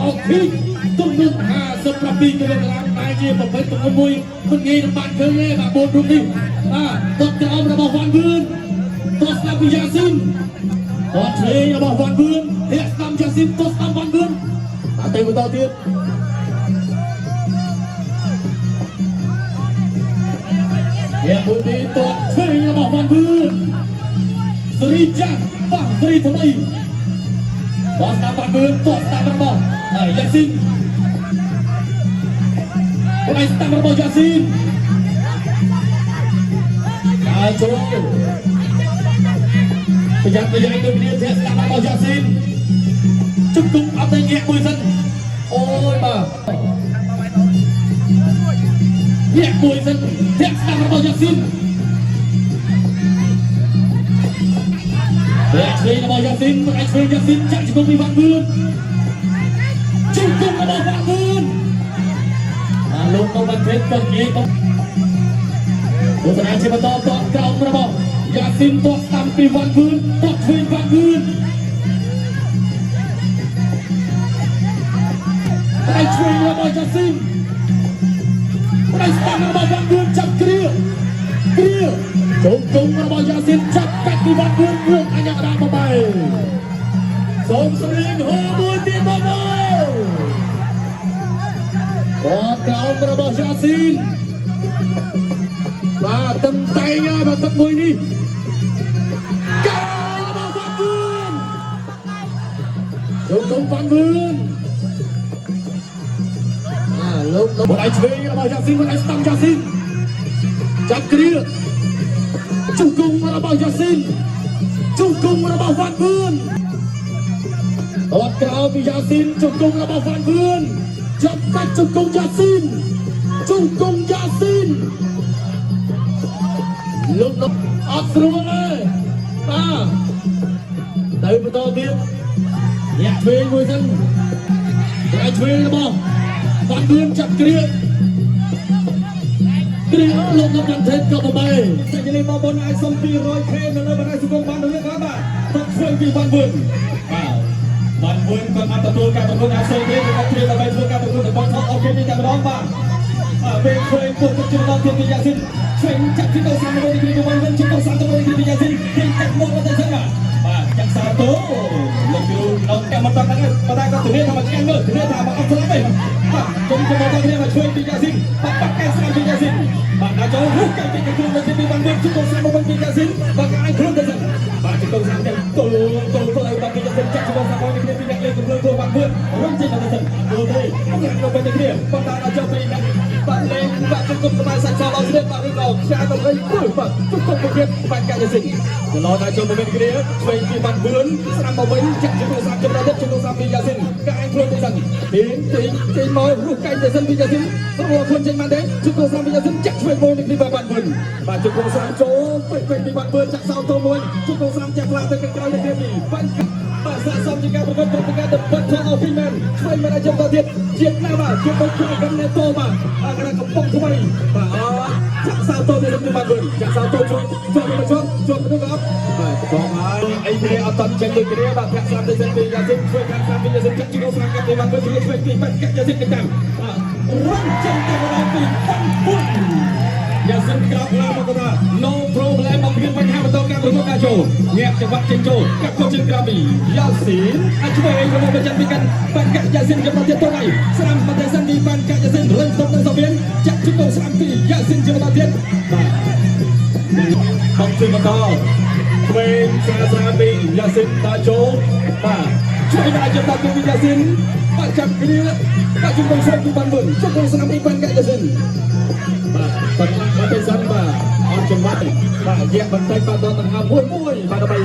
of King ទម្ងន់57គីឡូក្រាមដែលជាប្រភេទទម្ងន់មួយមិនងាយនឹងបានឃើញទេបាទ4រូបនេះបាទទាត់ក្រោមរបស់វ៉ាន់វឿនទាត់ស្ដាំពីយ៉ាស៊ីនទាត់ឆ្វេងរបស់វ៉ាន់វឿនធាក់ស្ដាំយ៉ាស៊ីនទាត់ស្ដាំវ៉ាន់វឿនបាទទៅបន្តទៀត យ៉ាមួយទីទាត់ឆ្វេងរបស់វ៉ាន់វឿនសេរីចាស់ប៉ះសេរីថ្មីបោះស្ដាំវ៉ាន់វឿនទាត់ស្ដាំរបស់ហើយយ៉ាស៊ីនបដៃស្ដាំរបស់យ៉ាស៊ីនដើរចូលប្រយ័ត្នប្រយែងដូចគ្នាធាក់ស្ដាំរបស់យ៉ាស៊ីនជុំគុំអត់តែងាកមួយសិនអូយបាទងាកមួយសិនធាក់ស្ដាំរបស់យ៉ាស៊ីន ធាក់ឆ្វេងរបស់យ៉ាស៊ីនមកឲ្យឆ្វេងយ៉ាស៊ីនចាក់ជង្គង់ពីវ៉ាន់វឿនជង្គង់របស់វ៉ាន់វឿនបាទលោកកុំបានទេក៏និយាយទៅទស្សនាជាបន្តតក្រោមរបស់យ៉ាស៊ីនទាត់ស្ដាំពីវ៉ាន់វឿនទាត់ឆ្វេងវ៉ាន់វឿនដៃឆ្វេងរបស់យ៉ាស៊ីនដៃស្ដាំរបស់វ៉ាន់វឿនចាប់គ្រាគ្រាជង្គង់របស់យ៉ាស៊ីនចាប់កាច់ពីវ៉ាន់វឿនងួងអញ្ញាកដាបបែសូមសម្លេងហូមួយទៀតបងប្អូនបតក្រោមរបស់យ៉ាស៊ីនបាទទឹមតែងហើយបាទទឹកមួយនេះកាយរបស់វ៉ាន់វឿនជង្គង់វ៉ាន់វឿនអាលោកបដៃឆ្វេងរបស់យ៉ាស៊ីនបដៃស្ដាំយ៉ាស៊ីនចាប់គ្រាជង្គង់របស់យ៉ាស៊ីនជង្គង់របស់វ៉ាន់វឿនតតក្រោមពីយ៉ាស៊ីនជង្គង់របស់វ៉ាន់វឿនចាប់កាច់ជង្គង់យ៉ាស៊ីនជង្គង់យ៉ាស៊ីនលោកអត់ស្រួលទេបាទទៅបន្តទៀតញាក់ឆ្វេងមួយសិនដៃឆ្វេងរបស់វ៉ាន់វឿនចាប់គ្រាគ្រាលោកនៅកាន់ថេតក៏បបែ សេចក្ដីបងប្អូនអាចសុំ 200K នៅលើបណ្ដាញសង្គមបានឬក៏បាទទឹកឆ្វេងពីវ៉ាន់វឿនបាទវ៉ាន់វឿនគាត់អាចទទួលការប្រកួតអាសេទេគាត់ត្រៀមដើម្បីធ្វើការប្រកួតរបស់ថតអូខេនេះតែម្ដងបាទបាទពេលឆ្វេងពុះទឹកជំនន់ទៀតពីយ៉ាស៊ីនឆ្វេងចាក់ទីទៅសាមមួយពីវ៉ាន់វឿនជិះទៅសាមទៅពីយ៉ាស៊ីនទីកាត់មកទៅសិនបាទបាទចាក់សាតូលោកគ្រូនៅតែមិនតហ្នឹងប៉ុន្តែគាត់ធានាថាមកឆ្ងាញ់មើលធានាថាមកអត់ស្លាប់ទេបាទគុំគុំមកគ្នាមកឆ្វេងពីយ៉ាស៊ីនបាទបាក់កែស្រាំពីយ៉ាស៊ីនបាទដល់ចូលរុះកែពីខ្លួនទៅពីវ៉ាន់វឿនជិះទៅសាមមកពីយ៉ាស៊ីនបាទកាយខ្លួនទៅសិនបាទជិះទៅសាមទៅទល់ទល់ទល់ឲ្យបាទពីយ៉ាស៊ីនចាក់ជិះទៅសាមមកគ្នាពីអ្នកលេងកំភ្លើងធ្វើវ៉ាន់វឿនរំចេញទៅសិនទល់ទេទៅទៅគ្នាប៉ុន្តែដល់ចូលពីអ្នកបាទលេងបាទជុំគុំខ្មែរសាច់សល់អស់ស្នេហ៍បាទឬក៏ខ្យាទៅវិញព្រោះបាទជុំគុំប្រភេទបាទកាយ៉ាស៊ីនចន្លោះដល់ចូលមកវិញគ្នាឆ្វេងពីវ៉ាន់វឿនស្រាំមកវិញចាក់ជិះទៅសាមចំណុចជិះទៅសាមពីយ៉ាស៊ីនកាយខ្លួនទៅសិនទីទីទីមករុះកែទៅសិនពីយ៉ាស៊ីនរកខ្លួនចេញបានទេជុំគុំសាមពីយ៉ាស៊ីនចាក់ឆ្វេងមួយនេះពីវ៉ាន់វឿនបាទជុំគុំសាមចូលពេកពេកពីវ៉ាន់វឿនចាក់សោតមួយជុំគុំសាមចាក់ផ្លាទៅក្រោយនេះពីបាញ់បាទស័កសមជាការប្រកួតព្រឹត្តិការណ៍ The Battle of Women ឆ្វេងមកដល់ជុំទៅទៀតជាតិណាស់បាទជាមួយក្រកំណេតូបាទអាកណ្ដាកំប៉ុងថ្មីបាទអចាក់សោតទៀតពីវ៉ាន់វឿនចាក់សោតជួយជួយមកជួយជួយទៅក៏បាទចូលហើយអីគេអត់តចេញដូចគ្នាបាទធាក់ស្រាំទៅសិនពីយ៉ាស៊ីនជួយខាងស្រាំពីយ៉ាស៊ីនចាក់ជិះស្រាំកាត់ពីវ៉ាន់វឿនជួយឆ្វេងពីបាត់កាត់យ៉ាស៊ីនកចាំបាទរំចេញតែម្ដងពីវ៉ាន់វឿនយ៉ាស៊ីនក្រោកឡើងមកថា no problem មកមានបញ្ហាបន្តការប្រកួតការចូលញាក់ចង្វាក់ចេញចូលកាត់កូនជើងក្រៅពីយ៉ាស៊ីនអាចឆ្វេងរបស់បញ្ចាំពីកាន់បាន់កាក់យ៉ាស៊ីនចំណុចទៀតទៅហើយស្រាំបន្តែសិនពីបាន់កាក់យ៉ាស៊ីនរិញស្តុបនៅសវៀនចាក់ជង្គង់ស្រាំពីយ៉ាស៊ីនជាបន្តទៀតបាទបងជួយបន្តឆ្វេងស្រាស្រាពីយ៉ាស៊ីនដល់ចូលបាទជួយដល់ចំណុចពីយ៉ាស៊ីនបាទចាប់គ្នាបាទជង្គង់ស្រាំពីបាន់វិញជង្គង់ស្រាំពីបាន់កាក់យ៉ាស៊ីនបាទបន្លាក់មកទៅសិនបាទអត់ចង្វាក់បាទយាកបន្តិចបាទដល់ដង្ហើមមួយមួយបាទដើម្បី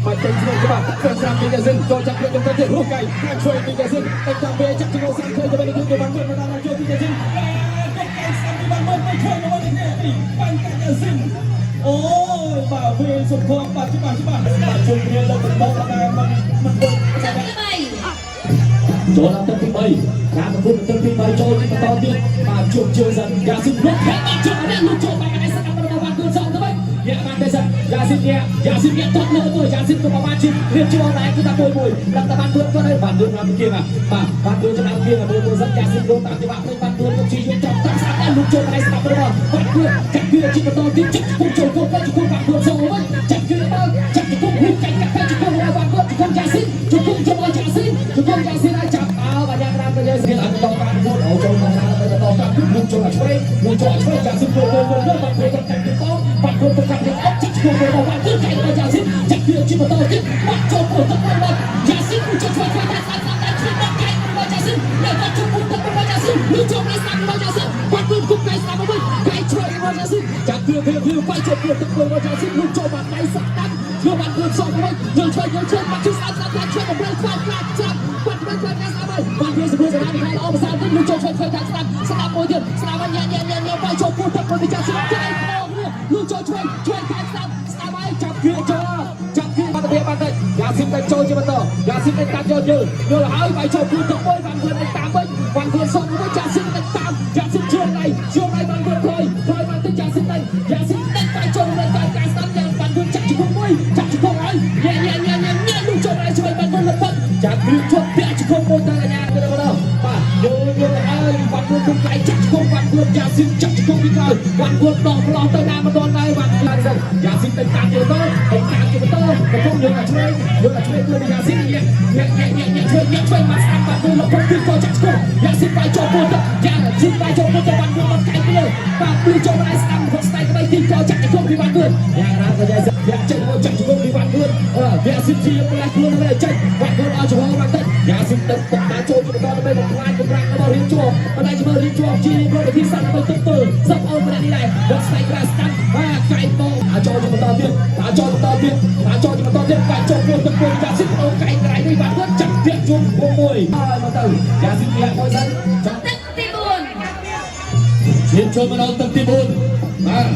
បាទចេញស្រួលច្បាស់ស្រាំពីយ៉ាស៊ីនចូលចាប់គ្នាទៅទៀតរុះកៃខាងជួយពីយ៉ាស៊ីនតែចាំវាចាប់ជង្គង់ស្រាំឃើញទៅវិញទៅបានវិញមកដល់ចូលពីយ៉ាស៊ីនកុំកែស្រាំពីបានមកទៅជួយមកវិញនេះពីបាន់កាយ៉ាស៊ីនអូយបាទវាសុខភាពបាទច្បាស់ច្បាស់បាទជុំគ្នាលើកំបោតែមិនមិនធ្វើ ទឹកទី3 ចូលដល់ទឹកទី3ការប្រកួតទឹកទី3ចូលទីបន្តទៀតបាទជួបជើងសិនយ៉ាស៊ីនលុកខេបាទជួបនេះលុកចូលបាទឯស្ដាំរបស់វ៉ាន់វឿនសងទៅវិញយ៉ាបានទេសិនយ៉ាស៊ី ស៊ីនយ៉ាយ៉ាស៊ីនយ៉ាទាត់លើមួយយ៉ាស៊ីនក៏បានជិះរៀបជាដែរគឺថាមួយមួយដល់តែបានលឿនគាត់ហើយបានលឿនមកពីគេបាទបាទបានលឿនចំណាំគេមួយមួយសិនយ៉ាស៊ីនលឿនតាមច្បាប់នេះបានលឿនទៅជីយកត្រង់តាមស្អាតដែរលុកចូលដៃស្ដាប់របស់បានលឿនចាក់គឺជីបន្តទៀតចាក់គុំចូលគោទៅគុំបានលឿនសងវិញចាក់គឺបើចាក់គុំហ៊ុកកាច់កាច់ទៅគុំរបស់បានលឿនគុំយ៉ាស៊ីនគុំចូលយ៉ាស៊ីនគុំយ៉ាស៊ីនឲ្យចាប់អោបាយ៉ាងណាទៅយ៉ាស៊ីនអត់តបានលឿនអូចូលមកណាទៅតតាមលុកចូលឆ្វេងលុកចូលឆ្វេងយ៉ាស៊ីនលឿនលឿនលឿនបានលឿនទៅកាច់ទៅបានលឿនទៅកាច់ទៅអត់ចាក់គុំរបស់បានលឿនកាច់របស់យ៉ាស៊ីនចាក់គឺជីបន្តទៀតបាក់ចូលពុះទឹករបស់យ៉ាស៊ីនចូលឆ្វេងឆ្វេងតាមតាមតាមឆ្វេងបាក់កាច់របស់យ៉ាស៊ីននៅបាក់ជុំពុះទឹករបស់យ៉ាស៊ីនលុកចូលស្ដាប់របស់យ៉ាស៊ីនបាក់លឿនគុំកាយស្ដាប់មកវិញកាយឆ្វេងរបស់យ៉ាស៊ីនចាក់គឺគឺគឺបាក់ចូលពុះទឹករបស់យ៉ាស៊ីនលុកចូលបាក់ដៃសាក់ដាំធ្វើបានលឿនសងមកវិញយើងឆ្វេងយើងឆ្វេងបាក់ជួយស្ដាប់ស្ដាប់ឆ្វេងបំរើខ្វាយខ្លាចចាប់បាក់បំរើខ្វាយស្ដាប់ហើយបានវាសម្រួលសម្រាប់ខែល្អប្រសើរវិញលុកចូលឆ្វេងឆ្វេងតាមស្ដាប់ស្ដាប់មួយទៀតស្ដាប់ហើយញ៉ាញ៉ាញ៉ាញ៉ាបាក់ចូលពុះទឹករបស់យ៉ាស៊ីនកាយផងគ្នាលុកចូលឆ្វេងឆ្វេងតាមស្ដាប់ស្ដាប់ហើយចាប់គឺចូលចាប់គឺបាត់ទៅបានទៅយ៉ាស៊ីនទៅចូលជាបន្តយ៉ាស៊ីនទៅតាមយកយល់យល់ហើយបាយចូលពុះទឹកមួយបានលឿនទៅតាមវិញបានលឿនសងមួយយ៉ាស៊ីនទៅតាមយ៉ាស៊ីនជឿនដៃជឿនដៃបានលឿនថយថយបានទៅយ៉ាស៊ីនទៅយ៉ាស៊ីនទៅបាយចូលទៅតាមការស្ដាប់យ៉ាងបានលឿនចាក់ជង្គង់មួយចាក់ជង្គង់ហើយញ៉ាញ៉ាញ៉ាញ៉ាញ៉ាលុកចូលដៃឆ្វេងបានលឿនលុបចាក់គឺជប់ពាក់ជង្គង់មួយទៅអាញាទៅដល់បាទយល់យល់ហើយបានលឿនគុំកៃចាក់ជង្គង់បានលឿនយ៉ាស៊ីនចាក់ជង្គង់ពីក្រោយបានលឿនដោះផ្លោះទៅណាមិនទាន់ដែរបានលឿនសិនយ៉ាស៊ីនទៅតាមទៀតទៅទៅតាមទៀតទៅកំពុងយកអាឆ្វេងយកអាឆ្វេងទៅយ៉ាស៊ីនញ៉ាញ៉ាញ៉ាញ៉ាឆ្វេងញ៉ាឆ្វេងមកស្ដាប់បានលឿនលុបពីកចាក់ជង្គង់យ៉ាស៊ីនបាយចូលពុតយ៉ាស៊ីនបាយចូលពុតទៅបានលឿនមកកៃទៅបាទលឿនចូលមកស្ដាប់គាត់ស្ដាយក្បីទីកចាក់ជង្គង់ពីបានលឿនយ៉ាងណាក៏យ៉ាយ៉ាចេញមកចាក់ជង្គង់ពីបានលឿនអឺយ៉ាស៊ីនជាផ្លាស់ខ្លួនទៅចេញបានលឿនឲ្យចំហមកតិចយ៉ាស៊ីនទៅបុកដល់ចូលទៅដល់ដើម្បីបំផ្លាញកម្លាំងរបស់រៀបជាប់បណ្ដាជំរឿរៀបជាប់ជារៀបវិធីសាស្ត្រដើម្បីទប់ទល់សពអូនម្នាក់នេះដែរគាត់ស្ដាយក្រាស្ដាប់បាទកៃបងអាចចូលទៅបន្តទៀតអាចចូលបន្តទៀតអាចចូលទៅបន្តទៀតបាទចូលពុះទឹកពុះយ៉ាស៊ីនអូកៃក្រៃនេះបាទគាត់ចាក់ទៀតជុំមួយហើយមកទៅយ៉ាស៊ីនលាក់មួយសិនចាក់ ទឹកទី ឈានចូលមកដល់ទឹកទី4បាទ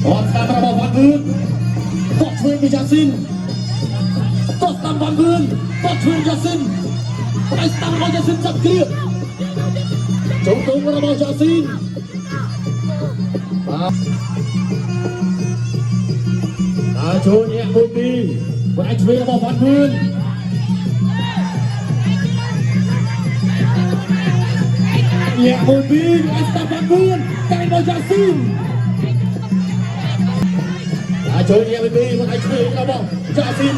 អត់ស្ដាប់របស់វ៉ាន់វឿនគាត់ឆ្វេងពីយ៉ាស៊ីនគាត់ស្ដាប់វ៉ាន់វឿនគាត់ឆ្វេងយ៉ាស៊ីនផ្ដៃស្ដាប់របស់យ៉ាស៊ីនចាប់គ្រាចូលគងរបស់យ៉ាស៊ីនបាទដល់ចូលញាក់មួយពីរផ្ដៃឆ្វេងរបស់វ៉ាន់វឿនញាក់មួយពីរផ្ដៃស្ដាប់វ៉ាន់វឿនកែរបស់យ៉ាស៊ីន អាចចូលញាក់មួយពីរផ្ដៃឆ្វេងរបស់យ៉ាស៊ីន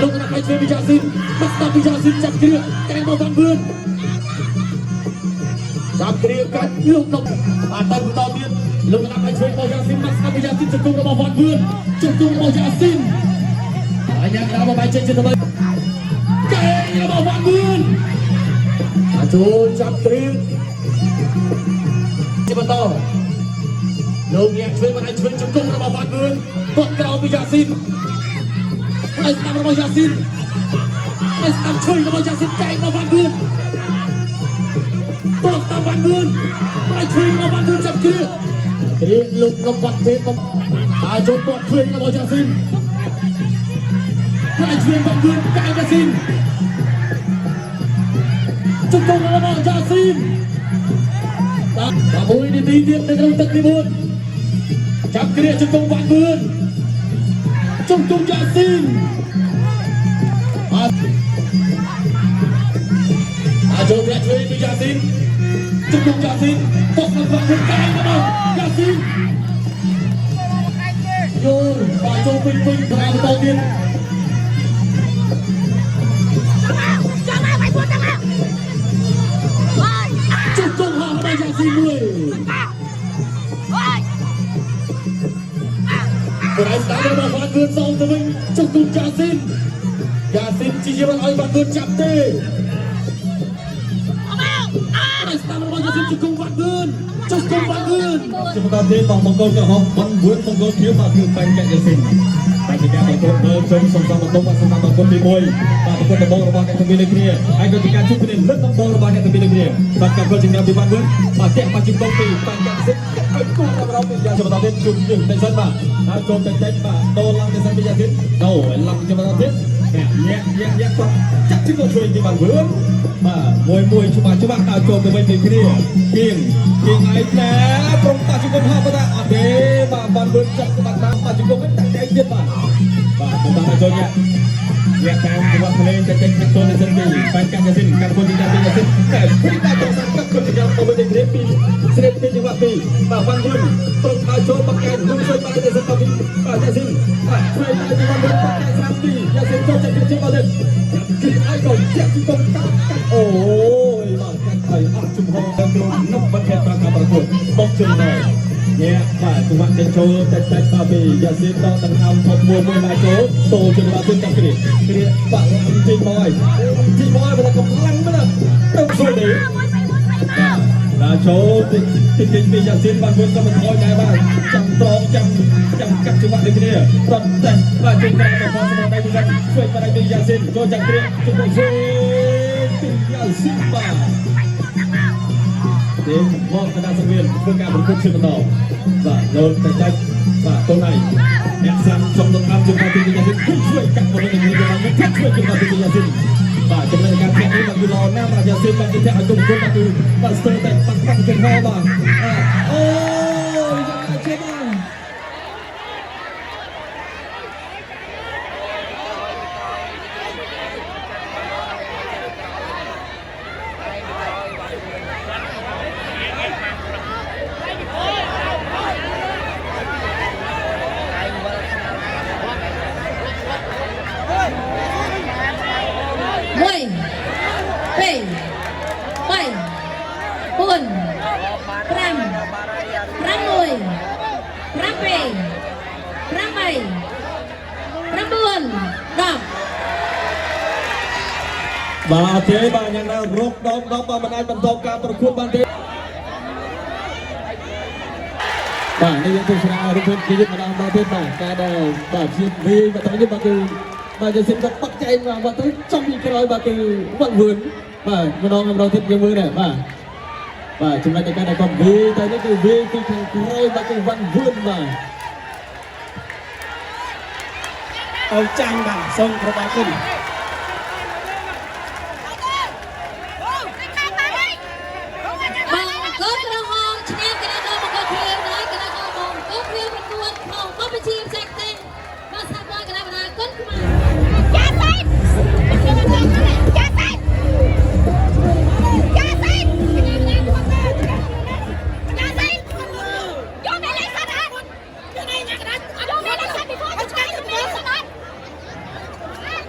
លោកណាផ្ដៃឆ្វេងពីយ៉ាស៊ីនបាត់ស្ដាប់ពីយ៉ាស៊ីនចាប់គ្រាកែរបស់វ៉ាន់វឿនចាប់គ្រាកាច់លោកដុកបាទទៅបន្តទៀតលោកណាផ្ដៃឆ្វេងរបស់យ៉ាស៊ីនបាត់ស្ដាប់ពីយ៉ាស៊ីនជង្គង់របស់វ៉ាន់វឿនជង្គង់របស់យ៉ាស៊ីនអញ្ញាដល់មកបាយចេញជាថ្មីកែរបស់វ៉ាន់វឿនអាចចូលចាប់គ្រាជាបន្តលោកញាក់ឆ្វេងមិនអាចឆ្វេងជង្គង់របស់វ៉ាន់វឿនគាត់ក្រោមពីយ៉ាស៊ីនផ្ដៃស្ដាំរបស់យ៉ាស៊ីនផ្ដៃស្ដាំឆ្វេងរបស់យ៉ាស៊ីនកែរបស់វ៉ាន់វឿនគាត់ស្ដាំវ៉ាន់វឿនផ្ដៃឆ្វេងរបស់វ៉ាន់វឿនចាប់គ្រាគ្រាលោកលំបាត់ទេមកអាចចូលគាត់ឆ្វេងរបស់យ៉ាស៊ីនផ្ដៃឆ្វេងវ៉ាន់វឿនកែយ៉ាស៊ីនជង្គង់របស់យ៉ាស៊ីនបាទ11នាទីទៀតនៅក្នុងទឹកទី4ចាប់គ្រាជង្គង់វ៉ាន់វឿនជង្គង់យ៉ាស៊ីនបាទអាចចូលប្រាក់ឆ្វេងពីយ៉ាស៊ីនជង្គង់យ៉ាស៊ីនបុកមកវ៉ាន់វឿនកែរបស់យ៉ាស៊ីនយល់បាទចូលពេញពេញក្រៅបន្តទៀត ចាំមកបាយពួនចាំមកអើយ ជង្គង់ហោះរបស់យ៉ាស៊ីនមួយ អើយ ប្រៃស្ដាំរបស់វ៉ាន់វឿនសងទៅវិញជង្គង់យ៉ាស៊ីនយ៉ាស៊ីនជាជាមិនឲ្យវ៉ាន់វឿនចាប់ទេ អមអើ ប្រៃស្ដាំរបស់យ៉ាស៊ីនជង្គង់វ៉ាន់វឿនជង្គង់វ៉ាន់វឿន ជាបន្តទៀតបងមង្គលក្រហមវ៉ាន់វឿនមង្គលខៀវបាទគឺបែងកាច់យ៉ាស៊ីនបាទជាការប្រកួតមើលជុំសំសំបន្ទុកបាទសំសំបន្ទុកទី1បាទប្រកួតដំបូងរបស់អ្នកទាំងពីរនេះគ្នាហើយក៏ជាការជួបគ្នាលើកដំបូងរបស់អ្នកទាំងពីរនេះគ្នាបាទការប្រកួតជាងពីវ៉ាន់វឿនបាទតាក់បាទជិះកុំពីបែងកាច់យ៉ាស៊ីនឲ្យគូដល់ដល់ពីយ៉ាងជាបន្តទៀតជួបយើងតែសិនបាទហើយចូលតែតែបាទដូរឡើងទៅសិនពីយ៉ាស៊ីនដូរឡើងជាបន្តទៀតញាក់ញាក់ញាក់គាត់ចាក់ជិះក៏ជួយពីវ៉ាន់វឿនបាទមួយមួយច្បាស់ច្បាស់ដល់ចូលទៅវិញពីគ្នាគៀង ជាងឯងណែប្រុងតាជង្គង់ហោះប៉ុន្តែអត់ទេបាទបានលឿនចាប់ក្បាច់តាមបាជង្គង់វិញតាក់តែទៀតបាទបាទបន្តចូលញាក់ញាក់តាមចង្វាក់ភ្លេងតិចតិចខាងតូននេះសិនពីបែនកាត់យ៉ាស៊ីនកាត់គុណទីយ៉ាស៊ីនតែពីតែតសាកាត់គុណទីយ៉ាទៅវិញនេះពីស្រីពីចង្វាក់ពីបាទបានលឿនប្រុងដើរចូលបាក់កែលឿនជួយបាទយ៉ាស៊ីនទៅពីបាទយ៉ាស៊ីនបាទជួយតែបានលឿនបាក់កែស្រាំពីយ៉ាស៊ីនចូលចាប់ជើងមកទៀតគឺឲ្យកូនចាក់ជង្គង់កាត់កាត់អូយបាទកាត់ឲ្យអស់ជំហរក្រុមនុកបន្ថែមប្រកាសប្រកួតបុកជើងដែរញ៉ែបាទចង្វាក់ចេញចូលតិចតិចបាទពីយ៉ាស៊ីនដល់ដង្ហើមថប់មួយមួយមកចូលតូជើងបាទទៀតចាប់គ្រាគ្រាបាក់ឡើងទីមកហើយទីមកហើយបើកម្លាំងមែនទៅស្រួលទេ បាទចូលតិចតិចតិចពីយ៉ាស៊ីនបាទវិញក៏មិនថយដែរបាទចាំត្រងចាំចាំកាត់ចង្វាក់ដូចគ្នារត់តែបាទជើងក្រោយទៅផងសម្រាប់ដៃពីសិនជួយបាទពីយ៉ាស៊ីនចូលចាំគ្រាជង្គង់ជួយពីយ៉ាស៊ីនបាទទេមកកណ្ដាលសង្វៀនធ្វើការប្រកួតជាបន្តបាទលោតតិចតិចបាទតូនណៃអ្នកសាំចុងដង្ហើមជើងក្រោយពីយ៉ាស៊ីនគឺជួយកាត់មកនឹងនេះបាទជួយជើងក្រោយពីយ៉ាស៊ីនបាទចំណែកការធាក់នេះបាទគឺល្អណាស់បាទយ៉ាស៊ីនបាទគឺធាក់ឲ្យគុំគុំបាទគឺបាទស្ទើរតែបាត់បាត់ជើងហោបាទអូយយ៉ាងណាជាបាទ 1 2 3 4 5 6 7 8 9 10 បាទអត់ទេបាទយ៉ាងណារកដង10បាទមិនអាចបន្តការប្រកួតបានទេ បាទនេះយើងទស្សនារូបភាពជាយម្ដងមកទៀតបាទការដែលបាទជាវាយបាទតនេះបាទគឺបាទយ៉ាស៊ីនក៏បាក់ចែងបាទបាទទៅចំពីក្រោយបាទគឺវ៉ាន់វឿនបាទម្ដងម្ដងទៀតយើងមើលដែរបាទបាទចំណុចនៃការដែលគាត់វាយទៅនេះគឺវាយពីខាងក្រោយបាទគឺវ៉ាន់វឿនបាទ ឲ្យចាញ់បាទសូមប្របាគុណ។